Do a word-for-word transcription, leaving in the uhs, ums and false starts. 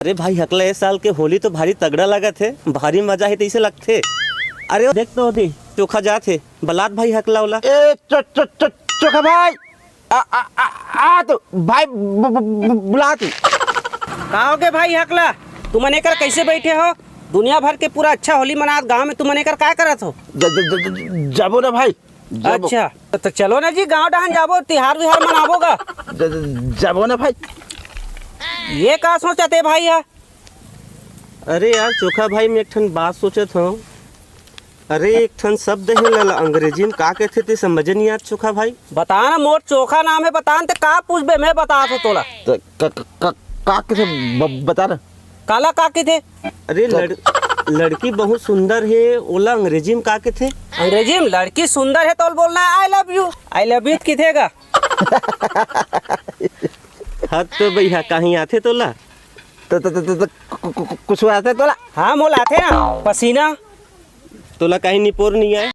अरे भाई हकला, ए साल के होली तो भारी तगड़ा लगत हे, भारी मजा हे तइसे लगथे। अरे देख तो ओदे, चोखा जात हे, बलात भाई हकला ओला। ए चो, चो, चो, चोखा भाई, आ, आ, आ, आ तो भाई ब, ब, ब, बुला तू। का होगे भाई हकला, तुमन एकर कइसे बइठे हो? दुनिया भर के पूरा अच्छा होली मनात गांव में तुमन एकर का करत हो? ज, ज, ज, ज, जाबो ना भाई, जाबो। अच्छा, त, त चलो ना जी, गांव डहन जाबो, तिहार विहार मनाबो गा। ज, ज, जाबो ना भाई। ये का सोचत हे भाई ह? अरे यार चोखा भाई, मैं एक ठन बात सोचत हंव। अरे एक ठन शब्द हे, ओला अंग्रेजी में का कथे, ते समझ नइ आत चोखा भाई। बता ना मोर चोखा नाम हे, बता ना, ते का पूछबे, मैं बतात हंव तोला। त क, क, क, का कथे ब, बता ना। काला का कथे? अरे लड़, लड़की बहुत सुंदर हे, ओला अंग्रेजी में का कथे? अंग्रेजी में लड़की सुंदर हे तो बोलना हे I love you, I love you कथे गा। हद तो भैया, कहीं आथे तोला? त, त, त, त, त, कु, कु, कु, कुछ आथे तोला? हाँ मोला आथे ना, पसीना। तोला कहीं निपोर नइ आय?